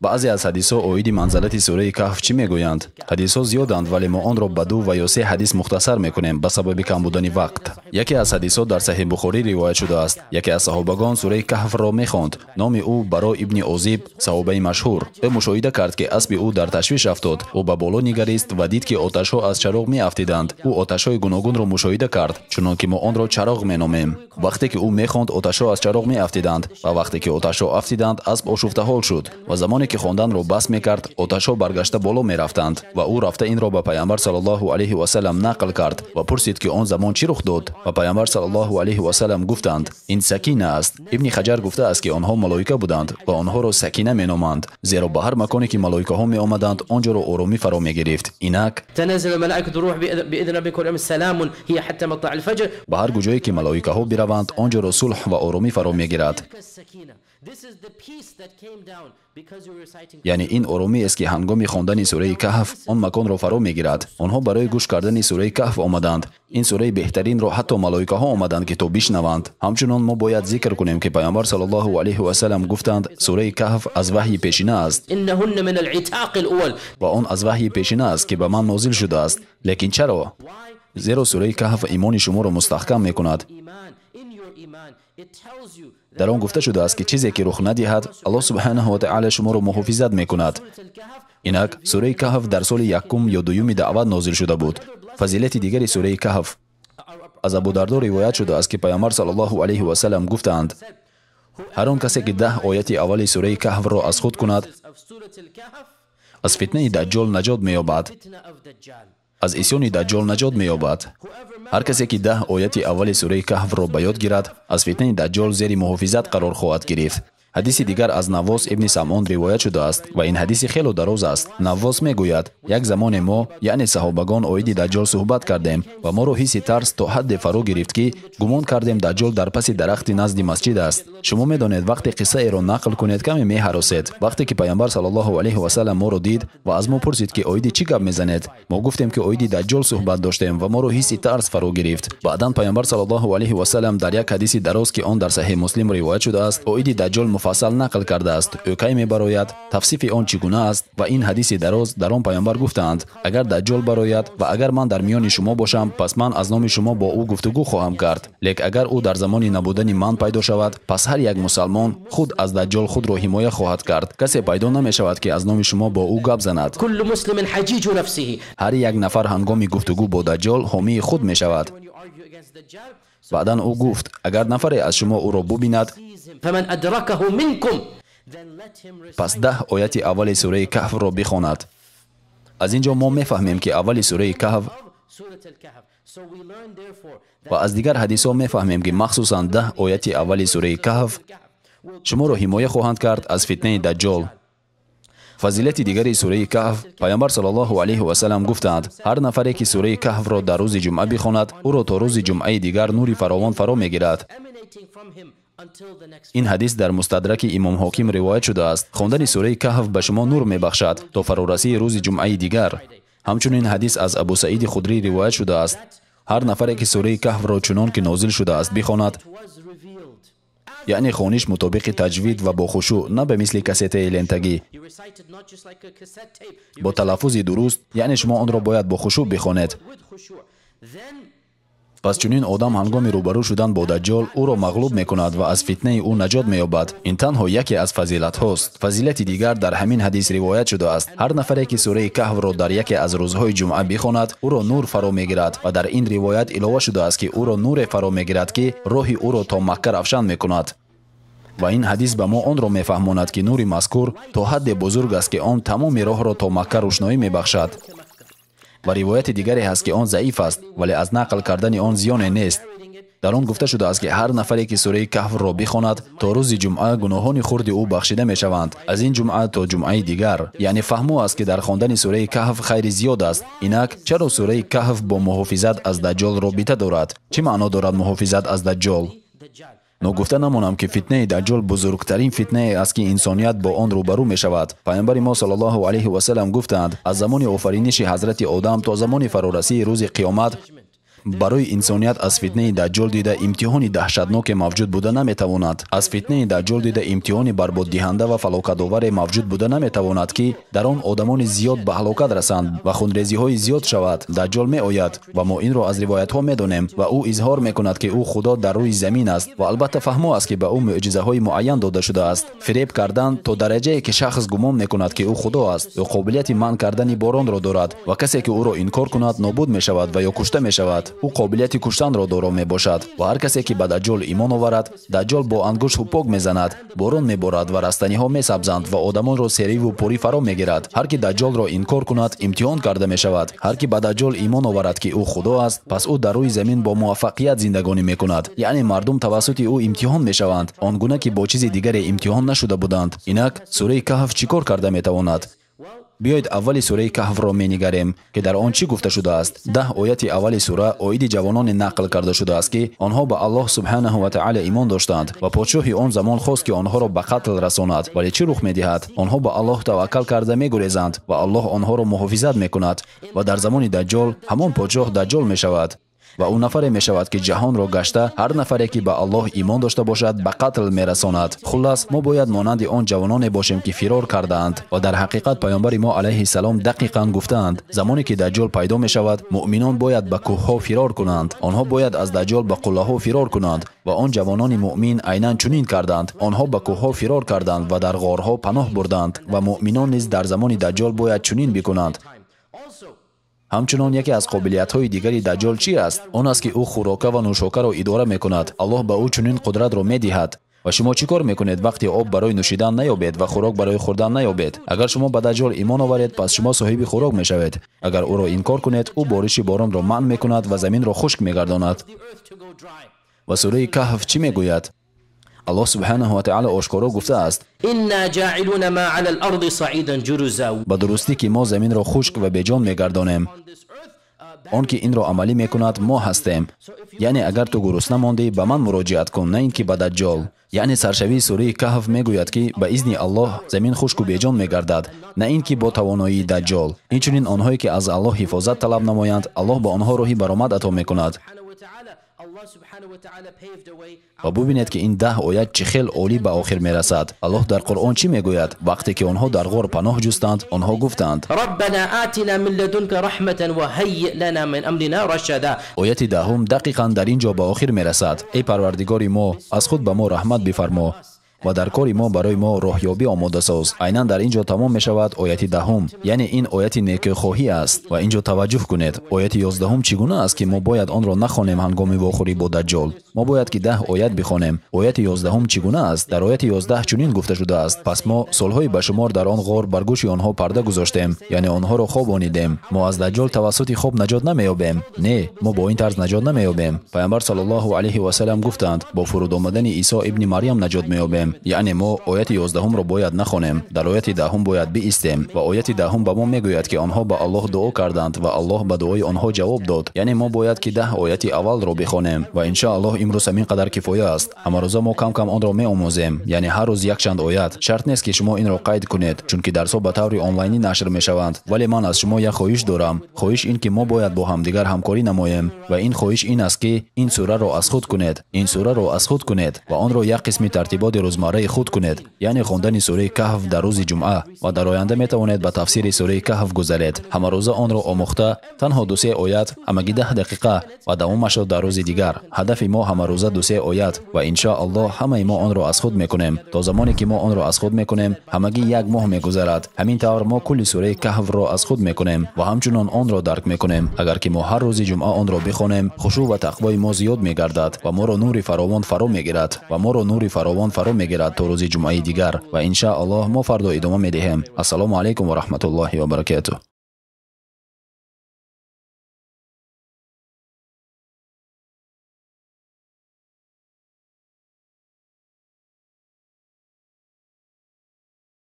Баъзе аз ҳадисҳо оиди манзалати сураи Каҳф чӣ мегӯянд? Ҳадисҳо зиёданд, вале мо онро ба 2 ва ё 3 ҳадис мухтасар мекунем ба сабаби кам будани вақт. Яке аз ҳадисҳо дар Саҳеҳ Бухорӣ ривоят шудааст. Яке аз саҳобагон сураи Каҳфро мехонд. Номи ӯ Баро ибни Озиб, саҳобаи машҳур. Ӯ мушоҳида кард, ки аспи ӯ дар ташвиш афтод. Ӯ ба боло нигарист ва дид, ки оташҳо аз чароғ меафтиданд. Ӯ оташҳои гуногунро мушоҳида кард, чунон ки мо онро чароғ меномем. Вақте ки ӯ мехонд, оташҳо аз чароғ меафтиданд ва вақте ки оташҳо афтиданд, асп ошуфтаҳол шуд ва замоне ки хонданро бас мекард, оташҳо баргашта боло мерафтанд ва ӯ рафта инро ба Пайғамбар саллаллоҳу алайҳи васаллам нақл кард ва пурсид, ки он замон чӣ рух дод? Ва Пайғамбар саллаллоҳу алайҳи васаллам гуфтанд: ин сакина аст. Ибни Хаҷар гуфтааст, ки онҳо малоика буданд ва онҳоро сакина меноманд, зеро ба ҳар маконе ки малоикаҳо меомаданд, он ҷоро оромӣ фаро мегирифт. Инак ба ҳар куҷое ки малоикаҳо бираванд, он ҷоро сулҳ ва оромӣ фаро мегирад. Яъне ин оромӣ аст, ки ҳангоми хондани сураи Каҳф он маконро фаро мегирад. Онҳо барои гӯш кардани сураи Каҳф омаданд. Ин сураи беҳтаринро ҳатто малоикаҳо омаданд, ки то бишнаванд. Ҳамчунон мо бояд зикр кунем, ки Пайғамбар саллаллоҳу алайҳи васаллам гуфтанд: сураи Каҳф аз ваҳйи пешина аст ва он аз ваҳйи пешина аст, ки ба ман нозил шудааст. Лекин чаро? Зеро сураи Каҳф имони шуморо мустаҳкам мекунад. Дар он гуфта шудааст, ки чизе ки рух надиҳад, Аллоҳ субҳанаҳу ва таъала шуморо муҳофизат мекунад. Инак сураи Каҳф дар соли 1 ё 2 даъват нозил шуда буд. Фазилати дигари сураи Каҳф аз Абу Дардо ривоят шудааст, ки Пайғамбар саллаллоҳу алайҳи васаллам гуфтаанд: ҳар он касе ки 10 ояти аввали сураи Каҳфро аз худ кунад, аз фитнаи Даҷҷол наҷот меёбад, аз исёни Даҷҷол наҷот меёбад. Ҳар касе ки 10 ояти аввали сураи Каҳфро ба ёд гирад, аз фитнаи Даҷҷол зери муҳофизат қарор хоҳад гирифт. Ҳадиси дигар аз Наввос ибни Самъон ривоят шудааст ва ин ҳадиси хело дароз аст. Наввос мегӯяд: як замоне мо, яъне саҳобагон, оиди Даҷҷол суҳбат кардем ва моро ҳисси тарс то ҳадде фаро гирифт, ки гумон кардем Даҷҷол дар паси дарахти назди масҷид аст. Шумо медонед, вақте қиссаеро нақл кунед, каме меҳаросед. Вақте ки Пайғамбар саллаллоҳу алайҳи васаллам моро дид ва аз мо пурсид, ки оиди чӣ гап мезанед, мо гуфтем, ки оиди Даҷҷол суҳбат доштем ва моро ҳисси тарс фаро гирифт. Баъдан Пайғамбар саллаллоҳу алайҳи васаллам дар як ҳадиси дароз, ки он дар Саҳеҳ Муслим ривоят шудааст, оиди Даҷҷол муфассал нақл кардааст. Ӯ кай мебарояд, тавсифи он чӣ гуна аст ва ин ҳадиси дароз. Дар он Пайғамбар гуфтаанд: агар Даҷҷол барояд ва агар ман дар миёни шумо бошам, пас ман аз номи шумо бо ӯ гуфтугӯ хоҳам кард. Лек агар ӯ дар замони набудани ман пайдо шавад, пас ҳар як мусалмон худ аз Даҷҷол худро ҳимоя хоҳад кард. Касе пайдо намешавад, ки аз номи шумо бо ӯ гап занад. Ҳар як нафар ҳангоми гуфтугӯ бо Даҷҷол ҳомии худ мешавад. Баъдан ӯ гуфт: агар нафаре аз шумо ӯро бубинад, пас 10 ояти аввали сураи Каҳфро бихонад. Аз ин ҷо мо мефаҳмем, ки аввали сураи Каҳф ва аз дигар ҳадисҳо мефаҳмем, ки махсусан 10 ояти аввали сураи Каҳф шуморо ҳимоя хоҳанд кард аз фитнаи Даҷҷол. Фазилати дигари сураи Каҳф: Пайғамбар саллаллоҳу алайҳи васаллам гуфтанд: ҳар нафаре ки сураи Каҳфро дар рӯзи ҷумъа бихонад, ӯро то рӯзи ҷумъаи дигар нури фаровон фаро мегирад. Ин ҳадис дар Мустадраки Имом Ҳоким ривоят шудааст. Хондани сураи Каҳф ба шумо нур мебахшад то фарорасии рӯзи ҷумъаи дигар. Ҳамчунин ҳадис аз Абу Саиди Худрӣ ривоят шудааст: ҳар нафаре ки сураи Каҳфро чунон ки нозил шудааст бихонад, яъне хониш мутобиқи таҷвид ва бо хушӯъ, на ба мисли кассетаи лентагӣ, бо талаффузи дуруст, яъне шумо онро бояд бо хушӯъ бихонед, пас чунин одам ҳангоми рӯбарӯ шудан бо Даҷҷол ӯро мағлуб мекунад ва аз фитнаи ӯ наҷот меёбад. Ин танҳо яке аз фазилатҳост. Фазилати дигар дар ҳамин ҳадис ривоят шудааст: ҳар нафаре ки сураи Каҳфро дар яке аз рӯзҳои ҷумъа бихонад, ӯро нур фаро мегирад ва дар ин ривоят илова шудааст, ки ӯро нуре фаро мегирад, ки роҳи ӯро то Макка равшан мекунад. Ва ин ҳадис ба мо онро мефаҳмонад, ки нури мазкур то ҳадде бузург аст, ки он тамоми роҳро то Макка рӯшноӣ мебахшад. Ва ривояти дигаре ҳаст, ки он заиф аст, вале аз нақл кардани он зиёне нест. Дар он гуфта шудааст, ки ҳар нафаре ки сураи Каҳфро бихонад, то рӯзи ҷумъа гуноҳони хурди ӯ бахшида мешаванд, аз ин ҷумъа то ҷумъаи дигар. Яъне фаҳмо аст, ки дар хондани сураи Каҳф хайри зиёд аст. Инак чаро сураи Каҳф бо муҳофизат аз Даҷҷол робита дорад? Чӣ маъно дорад муҳофизат аз Даҷҷол? Ногуфта намонам, ки фитнаи Даҷҷол бузургтарин фитнае аст, ки инсоният бо он рӯбарӯ мешавад. Пайғамбари мо саллаллоҳу алайҳи васаллам гуфтанд: аз замони офариниши ҳазрати Одам то замони фарорасии рӯзи қиёмат Барои инсоният аз фитнаи даҷҷол дида имтиҳони даҳшатноке мавҷуд буда наметавонад. Аз фитнаи даҷҷол дида имтиҳони барбоддиҳанда ва фалокатоваре мавҷуд буда наметавонад, ки дар он одамони зиёд ба ҳалокат расанд ва хунрезиҳои зиёд шавад. Даҷҷол меояд ва мо инро аз ривоятҳо медонем ва ӯ изҳор мекунад, ки ӯ худо дар рӯи замин аст ва албатта фаҳмо аст, ки ба ӯ мӯъҷизаҳои муайян дода шудааст. Фиреб кардан то дараҷае ки шахс гумон мекунад, ки ӯ худо аст. Ӯ қобилияти манъ кардани боронро дорад ва касе ки ӯро инкор кунад нобуд мешавад ва ё кушта мешавад. Ӯ қобилияти куштанро доро мебошад ва ҳар касе ки ба даҷҷол имон оварад, даҷҷол бо ангушт ҳупок мезанад, борон меборад ва растаниҳо месабзанд ва одамонро сериву пурӣ фаро мегирад. Ҳар ки даҷҷолро инкор кунад, имтиҳон карда мешавад. Ҳар ки ба даҷҷол имон оварад, ки ӯ худо аст, пас ӯ дар рӯи замин бо муваффақият зиндагонӣ мекунад. Яъне мардум тавассути ӯ имтиҳон мешаванд, он гуна ки бо чизи дигаре имтиҳон нашуда буданд. Инак сураи Каҳф чӣ кор карда метавонад? Биёед аввали сураи Каҳфро менигарем, ки дар он чӣ гуфта шудааст. 10 ояти аввали сура оиди ҷавононе нақл карда шудааст, ки онҳо ба Аллоҳ субҳанаҳу ва таъала имон доштанд ва подшоҳи он замон хост, ки онҳоро ба қатл расонад. Вале чӣ рух медиҳад? Онҳо ба Аллоҳ таваккал карда мегурезанд ва Аллоҳ онҳоро муҳофизат мекунад. Ва дар замони даҷҷол ҳамон подшоҳ даҷҷол мешавад ва ӯ нафаре мешавад, ки ҷаҳонро гашта ҳар нафаре ки ба Аллоҳ имон дошта бошад ба қатл мерасонад. Хуллас, мо бояд монанди он ҷавононе бошем, ки фирор кардаанд ва дар ҳақиқат паёмбари мо алайҳиссалом дақиқан гуфтаанд, замоне ки даҷҷол пайдо мешавад, муъминон бояд ба кӯҳҳо фирор кунанд. Онҳо бояд аз даҷҷол ба қуллаҳо фирор кунанд ва он ҷавонони муъмин айнан чунин карданд. Онҳо ба кӯҳҳо фирор карданд ва дар ғорҳо паноҳ бурданд ва муъминон низ дар замони даҷҷол бояд чунин бикунанд. Ҳамчунон яке аз қобилиятҳои дигари даҷҷол чӣ аст? Он аст, ки ӯ хӯрока ва нӯшокаро идора мекунад. Аллоҳ ба ӯ чунин қудратро медиҳад. Ва шумо чӣ кор мекунед вақте об барои нӯшидан наёбед ва хӯрок барои хӯрдан наёбед? Агар шумо ба даҷҷол имон оваред, пас шумо соҳиби хӯрок мешавед. Агар ӯро инкор кунед, ӯ бориши боронро манъ мекунад ва заминро хушк мегардонад. Ва сураи Каҳф чӣ мегӯяд? Аллоҳ субҳанаҳу ва таъала ошкоро гуфтааст: ба дурустӣ ки мо заминро хушк ва беҷон мегардонем. Он ки инро амалӣ мекунад мо ҳастем. Яъне агар ту гурусна мондӣ, ба ман муроҷиат кун, на ин ки ба даҷҷол. Яъне саршавии сураи Каҳф мегӯяд, ки ба изни Аллоҳ замин хушку беҷон мегардад, на ин ки бо тавоноии даҷҷол. Инчунин онҳое ки аз Аллоҳ ҳифозат талаб намоянд, Аллоҳ ба онҳо роҳи баромад ато мекунад. Ва бубинед, ки ин 10 оят чӣ хел олӣ ба охир мерасад. Аллоҳ дар Қуръон чӣ мегӯяд? Вақте ки онҳо дар ғор паноҳ ҷустанд, онҳо гуфтанд: ояти 10 дақиқан дар ин ҷо ба охир мерасад. Эй Парвардигори мо, аз худ ба мо раҳмат бифармо ва дар кори мо барои мо роҳёбӣ омода соз. Айнан дар ин ҷо тамом мешавад ояти 10. Яъне ин ояти некӯхоҳӣ аст. Ва ин ҷо таваҷҷӯҳ кунед, ояти 11 чӣ гуна аст, ки мо бояд онро нахонем ҳангоми вохӯрӣ бо даҷҷол. Мо бояд ки 10 оят бихонем. Ояти 11 чӣ гуна аст? Дар ояти 11 чунин гуфта шудааст: пас мо солҳои ба шумор дар он ғор бар гӯши онҳо парда гузоштем, яъне онҳоро хоб онидем. Мо аз даҷҷол тавассути хоб наҷот намеёбем. Не, мо бо ин тарз наҷот намеёбем. Паёмбар саллаллоҳу алайҳи васаллам гуфтанд: бо фуруд омадани Исо ибни Марьям наҷот меёбем. Яъне мо ояти 11-ро бояд нахонем, дар ояти 10 бояд биистем. Ва ояти 10 ба мо мегӯяд, ки онҳо ба Аллоҳ дуо карданд ва Аллоҳ ба дуои онҳо ҷавоб дод. Яъне мо бояд ки 10 ояти аввалро бихонем ва иншааллоҳ имрӯз ҳамин қадар кифоя аст. Ҳамарӯза мо кам-кам онро меомӯзем, яъне ҳар рӯз якчанд оят. Шарт нест, ки шумо инро қайд кунед, чунки дарсҳо ба таври онлайнӣ нашр мешаванд. Вале ман аз шумо як хоҳиш дорам. Хоҳиш ин ки мо бояд бо ҳамдигар ҳамкорӣ намоем ва ин хоҳиш ин аст, ки ин сураро аз худ кунед, ин сураро аз худ кунед ва онро як қисми тартиботи рӯзмарраи худ кунед, яъне хондани сураи Каҳф дар рӯзи ҷумъа. Ва дар оянда метавонед ба тафсири сураи Каҳф гузаред. Ҳамарӯза онро омӯхта, танҳо 2-3 оят, ҳамагӣ 10 дақиқа ва давомашро дар рӯзи дигар. Ҳадафи мо ҳамарӯза 2-3 оят ва иншааллоҳ ҳамаи мо онро аз худ мекунем. То замоне ки мо онро аз худ мекунем, ҳамагӣ як моҳ мегузарад. Ҳамин тавр мо кулли сураи Каҳфро аз худ мекунем ва ҳамчунон онро дарк мекунем. Агар ки мо ҳар рӯзи ҷумъа онро бихонем, хушӯъ ва тақвои мо зиёд мегардад ва моро нури фаровон фаро мегирад ва моро нури фаровон фаро мегирад то рӯзи ҷумъаи дигар. Ва иншааллоҳ мо фардо идома медиҳем. Ассалому алайкум ва раҳматуллоҳи ва баракатуҳ.